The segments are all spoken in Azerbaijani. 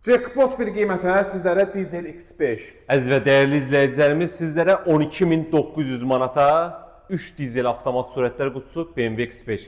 Jackpot bir qiymətə sizlərə dizel X5. Əziz və dəyərli izləyicilərimiz, sizlərə 12.900 manata 3 dizel avtomat sürətlər qutusu BMW X5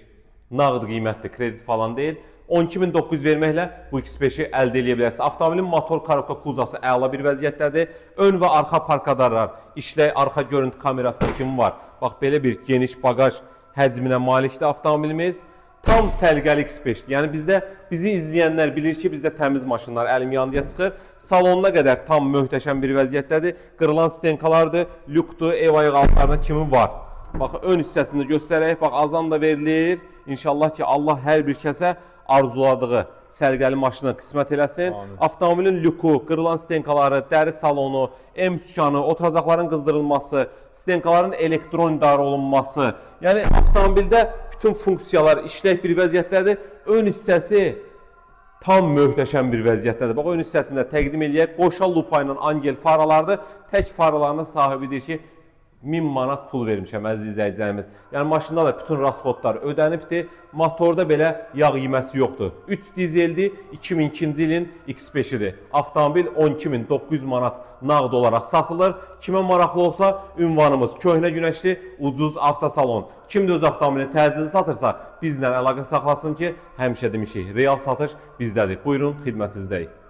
nağd qiymətli, kredit falan deyil. 12.900 verməklə bu X5-i əldə edə bilərsiniz. Avtomobilin motor, korobka, kuzası əla bir vəziyyətdədir. Ön və arxa parkadarlar, işlək arxa görüntü kamerası da kimi var. Bax belə bir geniş bagaj həcminə malikdir avtomobilimiz. Tam səliqəli X5-dir. Yəni bizdə bizi izləyənlər bilir ki, bizdə təmiz maşınlar əlim yandıya çıxır. Salonuna qədər tam möhtəşəm bir vəziyyətdədir. Qırılan stenkalardır, lükdur, ev ayaq altlarına kimi var. Bax ön hissəsini göstərək. Bax azan da verilir. İnşallah ki, Allah hər bir kəsə arzuladığı səliqəli maşını qismət eləsin. Amin. Avtomobilin lüku, qırılan stenkaları, dəri salonu, M sükanı, oturacaqların qızdırılması, stenkaların elektron idarə olunması. Yəni avtomobildə bütün funksiyalar işlək bir vəziyyətdədir. Ön hissəsi tam möhtəşəm bir vəziyyətdədir. Bax ön hissəsində təqdim eləyək. Qoşa lupa ilə angel faralardır. Tək faralarının sahibidir ki, 1000 manat pul vermişəm, əziz izləyicilərimiz. Yəni maşında da bütün rasxodlar ödənibdir. Motorda belə yağ yeməsi yoxdur. 3 dizeldir, 2002-ci ilin X5-idir. Avtomobil 12.900 manat nağd olaraq satılır. Kimə maraqlı olsa, ünvanımız Köhnə Günəşli Ucuz Avtosalon. Kim də öz avtomobilini təcili satırsa, bizlə əlaqə saxlasın ki, həmişə demişik, real satış bizdədir. Buyurun, xidmətinizdəyik.